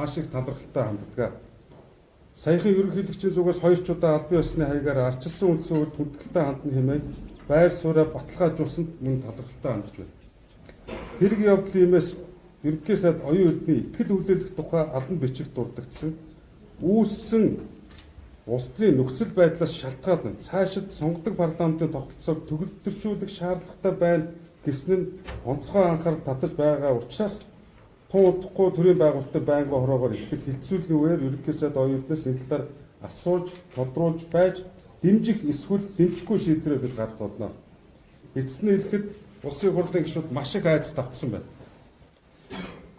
Маш их талархалтай ханддаг. Саяхан ерөнхийлөгчийн зүгээс 2 ч удаа албан ёсны хаягаар арчилсан үндсэн хуульд хүндэтгэлтэй хандна хэмээн байр сууриа баталгаажуулсанд мөн талархалтай хандж байна. Хэрэг явдал иймээс ерөнхий сайд оюун эрдний итгэл хүлээлгэх тухай албан бичигт дурддагдсан үүссэн улс төрийн нөхцөл байдлаас шалтгаалan цаашид сонгодог парламентын тогтолцоог төгөлдршүүлэх шаардлагатай байна гэсэн нь онцгой анхаарал татаж байгаа учраас тун удахгүй төрийн байгуулалтын байнгын хороогоор эхлэх хэлтсүүлгийн үеэр ерөнхий сайд оюун эрднээс энэ талаар асууж, тодруулж байж дэмжих эсвэл дэмжихгүй шийдвэрээ бид гаргах болно. Эцэст нь хэлэхэд улсын хурлын гишүүд маш их айдас давтсан байна.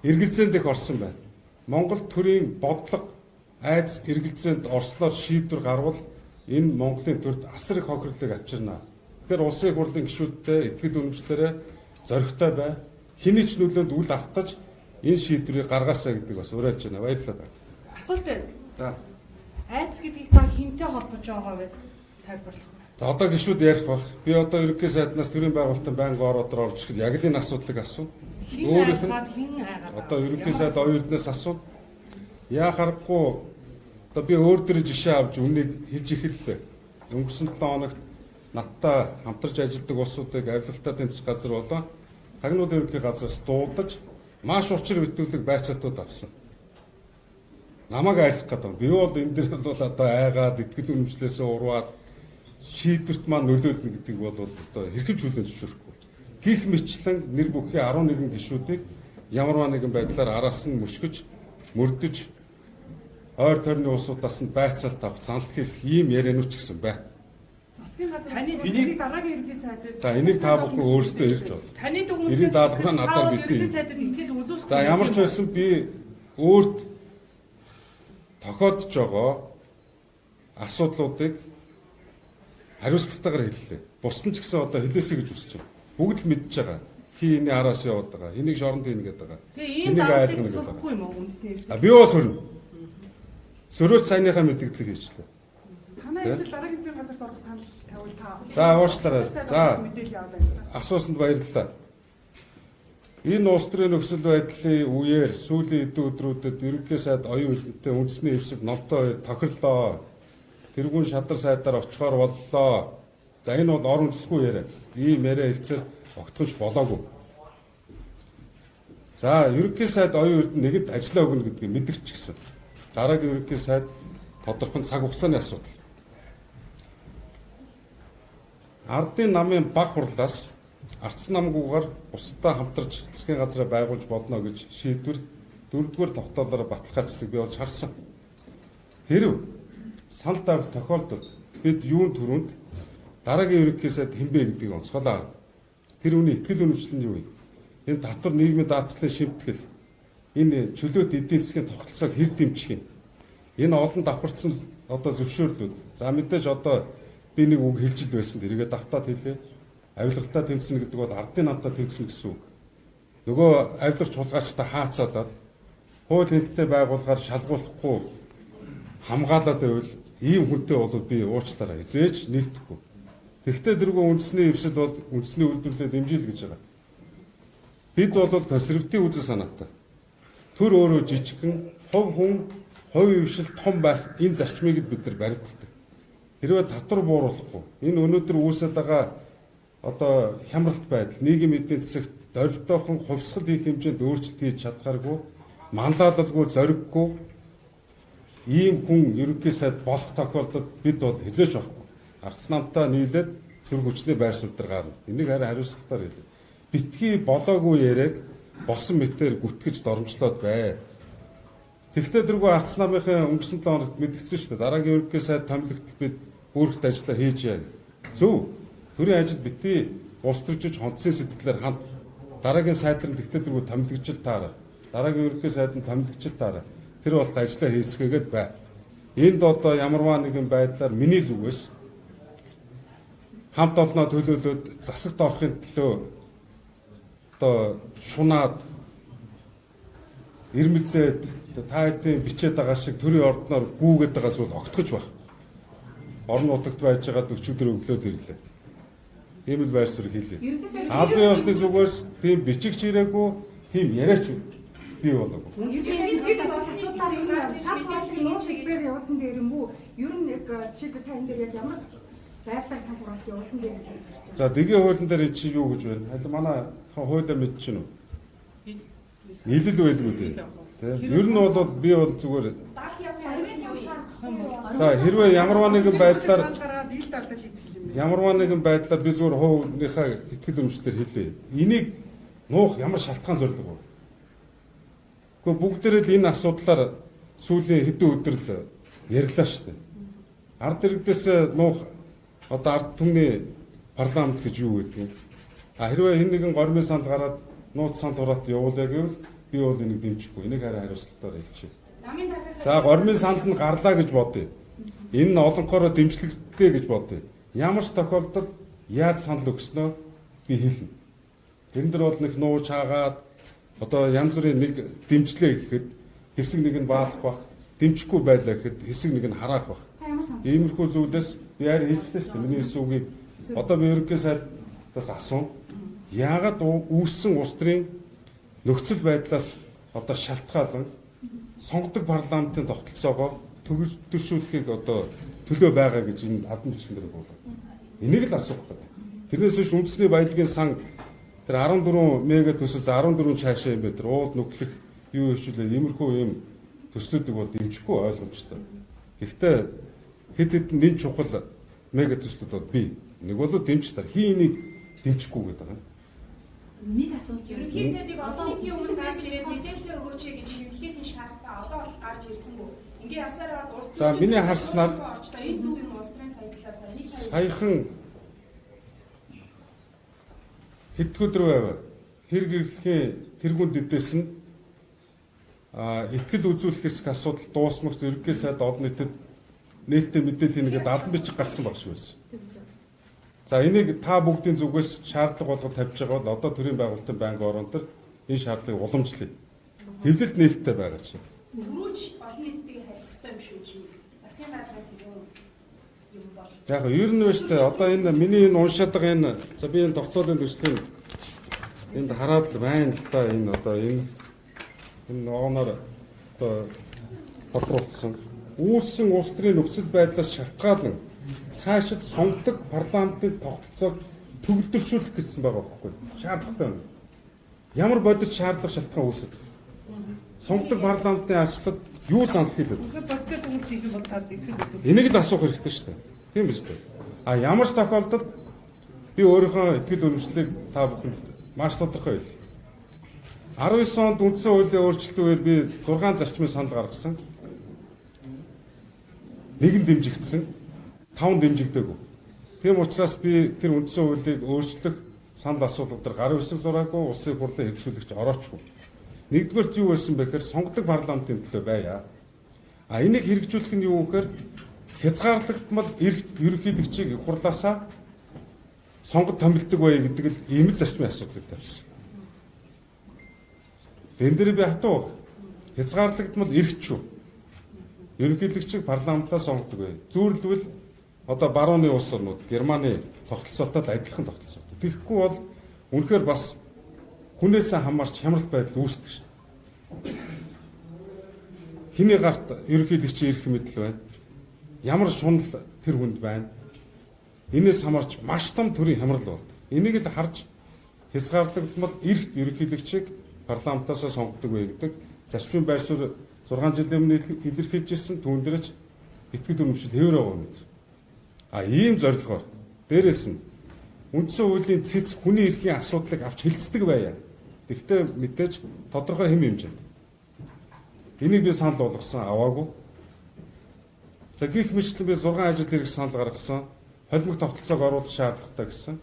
Эргэлзээнд их орсон байна. Монгол төрийн бодлого айдас эргэлзээнд орсноор шийдвэр гарвал энэ Монголын төрд асар их хохирлыг авчирна. Тэгэхээр улсын хурлын гишүүдтэй итгэл үнэмшлээрээ зоригтой бай. Хэний ч нөлөөнд үл автаж энэ шийдвэрийг гаргаасаа гэдэг бас уриалж байна. Баярлалаа. Асуулт байна. За. Айдас гэдгийг та хинтэй холбож байгаа вэ? Тайлбарлах. За одоо гишүүд ярих бах. Би одоо ерөнхий сайднаас төрийн байгуулалтын байнгын ороодор орж ирэхэд яг л энэ асуудлыг асууна. Хин Өөрийнх нь айгаад хин айгаад. одоо ерөнхий сайд оюун эрдэнээс асууна. Яа харахгүй одоо би өөр дөр жишээ авч үнийг хэлж эхэллээ. Өнгөрсөн 7 хоногт надтай хамтарч ажилладаг улсуудыг авилгалтай дэмжих газар болон тагнуулын ерөнхий газраас дуудаж маш учир битүүлэг байцаалтууд авсан. Намайг айлах гэдэг. Би бол энэ дэр бол одоо айгаад итгэл үнэмшлээсээ урваад шийдвэрт маань нөлөөлнө гэдэг бол одоо хэрхэж хүлээн зөвшөөрөхгүй. Гих мэтлэн нэр бүхий 11 гишүүдийг ямарваа нэгэн байдлаар араас нь мөшгөж, мөрдөж ойр тойрны улсуудаас нь байцаалт авах, занл хийх ийм яриануч гэсэн бай. Засгийн газар Таны- энийг дараагийн ерөнхий сайдад За энийг та бүхэн өөрсдөө ирж бол. Таны дүгнэлтээс Эрийн даалгавраа надаар мэдээ. Ерөнхий сайдад итгэл үзүүлэх. За ямар ч байсан би өөрт тохиолдож байгаа асуудлуудыг хариуцлагатайгаар хэллээ. Бусд нь ч гэсэн одоо хэлээсэй гэж хүсэж байна. Бүгд л мэдж байгаа. Хий энэний араас яваад байгаа. Энийг шоронд хийнэ гэдэг байгаа. Тэгээ ийм Энийг даалгаврыг айлгна гэдэг байгаа. сурахгүй юм уу үндэсний А би бол сөрнө. Сөрөөч саяныхаа мэдгдлийг хийчлээ. Танай Тэ? эсэл дараагийн засгийн газарт орох санал тавил та. За, уучлаарай. За. Мэдээлэл яваад байна. Асуусанд баярлалаа. Энэ улс төрийн нөхцөл байдлын үеэр сүүлийн хэдэн өдрүүдэд ерөнхий сайд оюун эрдэнэтэй үндэсний эвсэл номтой тохирлоо. Тэргүүн шадар сайдаар очихоор боллоо. За энэ бол ор үндэсгүй яриа. Ийм яриа хэлцээр огтхонч болоогүй. За ерөнхий сайд оюун эрдэнэ нэгэнд ажиллаа өгнө гэдгийг мэдгч гисэн. Дараагийн ерөнхий сайд тодорхой цаг хугацааны асуудал. Ардын намын баг хурлаас арц намгүйгээр бусдаа хамтарч засгийн газраа байгуулж болно гэж шийдвэр дөрөвдүгээр тогтоолоор баталгаажлыг би болж харсан. Хэрв санал тавих тохиолдолд бид юун түрүүнд дараагийн ерөнхий сайд хинбэ гэдгийг онцгойлоо. Тэр үний итгэл үнэмшил нь юу юм? Энэ татвар нийгмийн даатгалын шимтгэл, энэ чөлөөт эдийн засгийн тогтолцоог хэр дэмжих юм? Энэ олон давхарцсан одоо зөвшөөрлүүд. За мэдээж одоо би нэг үг хэлж л байсан. Тэрийгэ давтаад хэлье. Авилгалтай тэмцэнэ гэдэг бол ардын намтай тэмцэнэ гэсэн үг. Нөгөө авилгач хулгайчтай хаацаалаад хууль хэлтэй байгууллагаар шалгуулахгүй хамгаалаад байвал ийм хүнтэй бол би уучлаарай. Эзээч нэгдэхгүй. Тэгвэл тэргүй үндэсний эвсэл бол үндэсний үйлдвэрлэлээ дэмжийл гэж байгаа. Бид бол консерватив үзэл санаатай. Төр өөрөө жижигхэн, хувь хүн, хувь эвшил том байх энэ зарчмыг бид нар баримталдаг. Хэрвээ татвар бууруулахгүй энэ өнөөдөр үүсэт байгаа одоо хямралт байдал, нийгэм эдийн засагт дорвтойхон хувьсгал хийх хэмжээнд өөрчлөлт хийж чадхааргүй, манлайлалгүй, зориггүй ийм хүн ерөнхий сайд болох тохиолдолд бид бол хизээч орохгүй. Арц намтай нийлээд зүрх хүчний байр суурь дээр гарна. Энийг харин хариуцлагатаар хэлье. Битгий болоогүй яриаг болсон мэтээр гүтгэж доромжлоод бай. Тэгвэл тэргүй арц намынхын өнгөрсөн 7 хоногт мэдгдсэн шүү дээ. Дараагийн ерөнхий сайд томилогдол бид өөрхт ажиллаа хийж яа. Зөв. Төрийн ажил битгий улс төрчиж хонцсын сэтгэлээр ханд. Дараагийн сайд нар тэгтэл тэргүй томилогдол таараа. Дараагийн ерөнхий сайд нь томилогдол таараа. Тэр бол ажиллаа хийцгээгээд бай. Энд одоо ямарваа нэгэн байдлаар миний зүгээс хамт олноо төлөөлөөд засагт орохын төлөө одоо шунаад ирмэлзээд та хэдийн бичээд байгаа шиг төрийн ордноор гүүгээд байгаа зүйл огтхож байх. Орон нутагт байж байгаа өчигдөр өглөөд ирлээ. Тийм л байр суурь хийлээ. Албан ёсны зүгээс тийм бичигч ирээгүй, тийм яриач бий болоогүй. Үндэсний Ерөнхий сайд хэлбэрээр явуулсан дээр юм уу? Ер нь яг жишээлбэл та энэ дээр яг ямар байдлаар санал хураалт явуулсан дээр гэж харж байна. За, дэгийн хуулийн дээр чи юу гэж байна? Аль манай хуулиа мэдчихэв үү? Нийлэл байлгүй дээ. Тэ? Ер нь бол би бол зүгээр за хэрвээ ямарваа нэгэн байдлаар Санал гаргаад ил далдаа шийдэх юм байна. ямарваа нэгэн байдлаар би зүгээр хувийнхаа итгэл үнэмшлээр хэлье. Энийг нуух ямар шалтгаан зорилго вэ? Гэхдээ бүгдээрээ л энэ асуудлаар сүүлийн хэдэн өдөр л ярьлаа шүү дээ. Ард иргэдээс нуух одоо ард түмний парламент гэж юу гэдэг юм? А хэрвээ хэн нэгэн гормын санал гараад нууц санал хураалт явуулъя гэвэл би бол энийг дэмжихгүй. Энийг харин хариуцлагатаар хэлчихье. За гормын санал нь гарлаа гэж бодъё. Энэ нь олонхороо дэмжлэгтэй гэж бодъё. Ямар ч тохиолдолд яаж санал өгснөө би хэлнэ. Тэрэн дээр бол нэг нууж хаагаад одоо янз бүрийн нэг дэмжлээ гэхэд хэсэг нэг нь баалах бах, дэмжихгүй байлаа гэхэд хэсэг нэг нь хараах бах. Та ямар санал? Иймэрхүү зүйлээс би арай хэлжлээ шүү дээ. Миний хэлсэн үгийг одоо би ерөнхий сайдаас асууна. Яагаад үүссэн улс төрийн нөхцөл байдлаас одоо шалтгаалan сонгодог парламентын тогтолцоогоо төгөлдршүүлэхийг одоо төлөө байгаа гэж энэ албан бичгэн дээр буулга. Энийг л асуух гэдэг. Тэрнээс биш үндэсний баялагын сан тэр 14 мега төсөл 14 цаашаа юм бэ тэр уул нүглэх юу хвчлээ иймэрхүү юм төслүүдийг бол дэмжихгүй ойлгомжтой. Гэхдээ хэд хэдэн нэн чухал мега төслүүд бол бий. Нэг бол дэмжих тар. Хин энийг дэмжихгүй гэдэг юм. Нэг асуулт. Ерөнхий сайдыг олон нийтийн өмнө гарч ирээд мэдээлэл өгөөч гэж хэвлэлийг нь шаардсан. Одоо бол гарч ирсэнгүй. Ингээ явсаар байгаад улс За, миний харснаар- орчлоо. Энэ зөв юм улс төрийн саядлаас энийг Саяхан хэдэн өдөр байв. Хэрэг эрхлэхийн тэргүүн дэдээс нь итгэл үзүүлэх хэсэг асуудал дуусмагц ерөнхий сайд олон нийтэд нээлттэй мэдээлэл хийнэ гэдэг албан бичиг гарцсан баг шиг байсан. За энийг та бүгдийн зүгээс шаардлага болгоод тавьж байгаа бол одоо төрийн байгуулалтын байнгын орон дээр энэ шаардлагыг уламжлая. Хэвлэлд нээлттэй байгаа чинь. Түрүүч олон нийттэйг харьцах ёстой юм шүү чи. Засгийн газрын тэргүүн юм бол. Яг нь ер нь ба штэ одоо энэ миний энэ уншаад байгаа энэ за би энэ тогтоолын төслийн энд хараад л байна л да энэ одоо энэ энэ ногооноор одоо тодруулсан үүссэн улс төрийн нөхцөл байдлаас шалтгаалan цаашид сонгодог парламентын тогтолцоог төгөлдршүүлэх гэсэн байгаа байхгүй шаардлагатай байна. Ямар бодит шаардлага шалтгаан үүсэв? Сонгодог парламентын арчлал юу санал хийлээ? Үнэхээр бодит үйл хийх юм бол та итгэл үзүүлэх. Энийг л асуух хэрэгтэй шүү дээ. Тийм биз дээ. А ямар ч тохиолдолд би өөрийнхөө итгэл үнэмшлийг та бүхэнд маш тодорхой хэлье. 19 онд үндсэн хуулийн өөрчлөлтийн үеэр би 6 зарчмын санал гаргасан. Нэгэн дэмжигдсэн, 5 дэмжигдээгүй. Тийм учраас би тэр үндсэн хуулийг өөрчлөх санал асуулга дээр гарын үсэг зураагүй, улсын хурлын хэрэгцүүлэгч ороочгүй. Нэгдүгээрт юу байсан бэ гэхээр сонгодог парламентын төлөө байя. А энийг хэрэгжүүлэх нь юу гэхээр хязгаарлагдмал эрх ерөнхийлөгчийг их хурлаасаа сонгод томилдог бай гэдэг л ийм л зарчмын асуудлыг тавьсан. Энэ дээр би хатуу хязгаарлагдмал эрх ч юу. Ерөнхийлөгчийг парламентаа сонгодог бай. Зүүрлвэл одоо барууны улс орнууд Германы тогтолцоотой л адилхан тогтолцоотой. Тэгэхгүй бол үнэхээр бас хүнээсээ хамаарч хямрал байдал үүсдэг шүү дээ. Хэний гарт ерөнхийлөгчийн эрх мэдэл байна? Ямар шунал тэр хүнд байна? Энээс хамаарч маш том төрийн хямрал болдог. Энийг л харж хязгаарлагдмал эрхт ерөнхийлөгчийг парламентаасаа сонгодог бай гэдэг зарчмын байр суурь 6 жилийн өмнө илэрхийлж ирсэн түүн дээрч итгэл үнэмшил хэвээр байгаа юм. А ийм зорилгоор дээрэс нь үндсэн хуулийн цэц хүний эрхийн асуудлыг авч хилцдэг байя. Тэгвэл мэдээж тодорхой хэм хэмжээнд. Энийг би санал болгосон аваагүй. За гих мэтлэн би 6 ажил хэрэг санал гаргасан. Холимог тогтолцоог оруулах шаардлагатай гэсэн.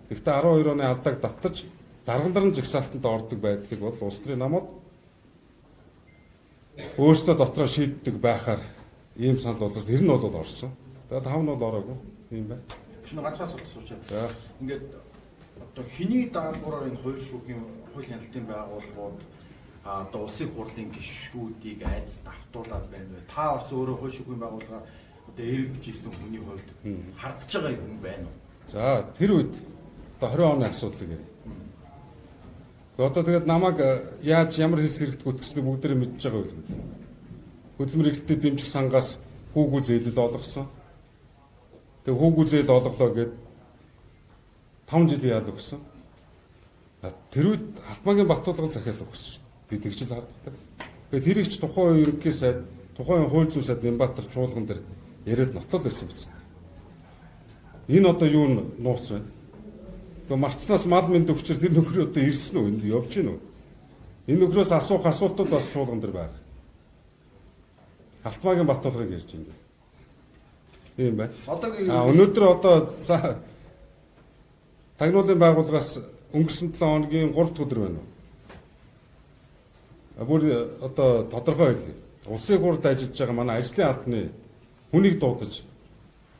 Гэхдээ 12 оны алдааг давтаж дарган даран жагсаалтанд ордог байдлыг бол улс төрийн намууд өөрсдөө дотроо шийддэг байхаар ийм санал болгосон. Тэр нь бол орсон. Тэгээд тав нь бол ороогүй. Тийм байна. Шинэ ганцхан асуулт асууж байна. За. Ингээд одоо хэний даалгавраар энэ хууль шүүхийн хууль хяналтын байгууллагууд одоо улсын хурлын гишгүүдийг айц давтуулад байна вэ? Та бас өөрөө хууль шүүхийн байгууллага одоо эрэгдэж исэн хүний хувьд хардж байгаа юм байна уу? За тэр үед одоо 20 оны асуудлыг ярив. Гэхдээ одоо тэгээд намайг яаж ямар хэс хэрэгт гүтгсэнийг бүгдээрээ мэдж байгаа байлгүй. Хөдөлмөр эрхлэлтэд дэмжих сангаас хүүгүү зээлэл олгосон. Тэгээ хүүгүү зээл олголоо гэд 5 жилийн ял өгсөн. Тэр үед Халтмаагийн Батулган захиал өгсөн шүү дээ. Би тэгж л харддаг. Тэгээд тэрийг ч тухайн үеийн ерөнхий сайд, тухайн хууль зүйн сайд Нямбатар чуулган дээр яриад нотлол байсан биз дээ. Энэ одоо юу нууц вэ? Тэгээ марцнаас мал мэнд өгчөр тэр нөхөр одоо ирсэн үү? Энд явж гин үү? Энэ нөхрөөс асуух асуултууд бас чуулган дээр байх. Халтмаагийн Батулгыг ярьж байна. Тийм байна. Одоогийн өнөөдөр одоо за тагнуулын байгууллагаас өнгөрсөн 7 хоногийн 3 дахь өдөр байна уу? Бүр одоо тодорхой хэлье. Улсын хурлд ажиллаж байгаа манай ажлын албаны хүнийг дуудаж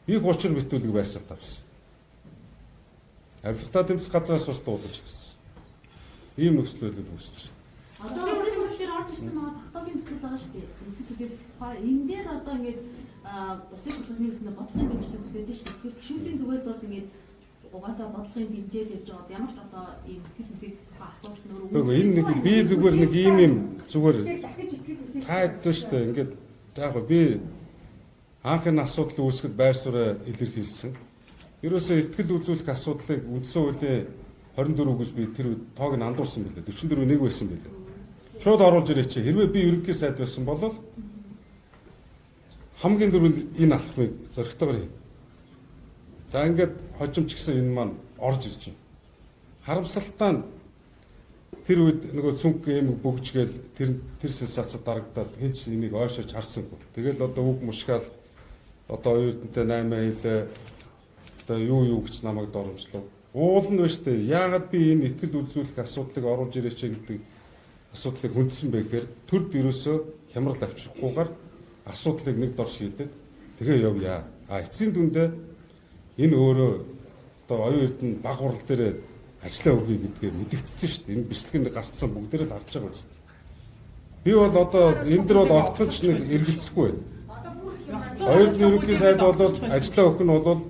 их учир битүүлэг байрсалт авсан. Авилгатаа тэмцэх газраас бас дуудаж ирсэн. Ийм нөхцөл байдал үүсэж байна. Одоо улсын хурал дээр орж ирсэн байгаа тогтоогийн төсөл байгаа шүү дээ. Үндэсний төлөөлөх тухай энэ дээр одоо ингээд улсын хурлаас нэгсэндээ бодлогын дэмжлэг хүсээд шүү дээ. Тэгэхээр гишүүдийн зүгээс бол ингээд угаасаа бодлогын дэмжээл явж байгаад ямар ч одоо ийм итгэл үнэмших тухай асуудал нөр Үгүй энэ нэг би зүгээр нэг ийм юм зүгээр дахиж итгэл үнэмших тайдсан шүү дээ. Ингээд за яг би анх энэ асуудал үүсгэхэд байр сууриа илэрхийлсэн. Ерөөсөө итгэл үзүүлэх асуудлыг үндсэн хуулийн 24 гэж би тэр үед тоог нь андуурсан билээ. 44 нэг байсан билээ. Шууд оруулж ирээч. Хэрвээ би ерөнхий сайд байсан бол хамгийн түрүүнд энэ алхмыг зоригтойгоор хийнэ. За ингээд хожимч гэсэн энэ маань орж ирж байна. Харамсалтай нь тэр үед нөгөө цүнх эм бөгжгээл тэр сенсацид дарагдаад хэн ч энийг ойшооч харсангүй. Тэгэл одоо үг мушгаал одоо оюутантай 8 хэлээ одоо юу гэж намайг доромжлов. Уул нь байна штэ. Яагаад би энэ итгэл үзүүлэх асуудлыг оруулж ирээч гэдэг асуудлыг хүндсэн бэ гэхээр төрд ерөөсөө хямрал авчрахгүйгээр асуудлыг нэг дор шийдээд тэгээ явъя. А эцсийн дүндээ энэ өөрөө одоо оюун эрдэнэ баг хурал дээр ажиллаа өгье гэдгээ мэдэгдсэн шүү дээ. Энэ бичлэгэнд гарцсан бүгдээр л харж байгаа үст. Би бол одоо энэ дэр бол огтхон ч нэг эргэлзэхгүй байна. Оюун эрдэнэ ерөнхий сайд бол ажиллаа өгөх нь бол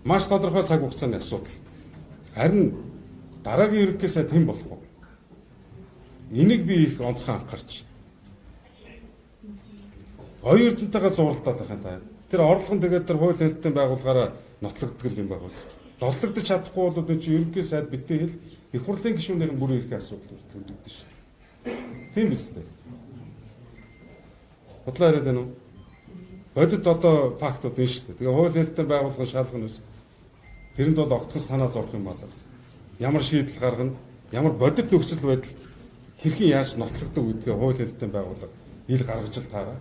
маш тодорхой цаг хугацааны асуудал. Харин дараагийн ерөнхий сайд хэн болох вэ? Энийг би их онцгой анхаарч байна. Оюун эрдэнэтэйгээ зурлалдаад байх юм та. Тэр орлого нь тэгээд тэр хууль хяналтын байгууллагаараа нотлогддог юм байх үс. Дотлогдож чадахгүй бол энэ чинь ерөнхий сайд битээ хэл их хурлын гишүүнийх нь бүрэн эрхийн асуудал хүртэл шүү дээ. Тийм биз дээ. Бодлоо яриад байна уу? Бодит одоо фактууд энэ шүү дээ. Тэгээ хууль хяналтын байгууллагын шаардлага нь үс. Тэрэнд бол огтхон санаа зовох юм байна. Ямар шийдэл гаргана, ямар бодит нөхцөл байдал хэрхэн яаж нотлогддог гэдгээ хууль хяналтын байгууллага ил гаргаж л таараа.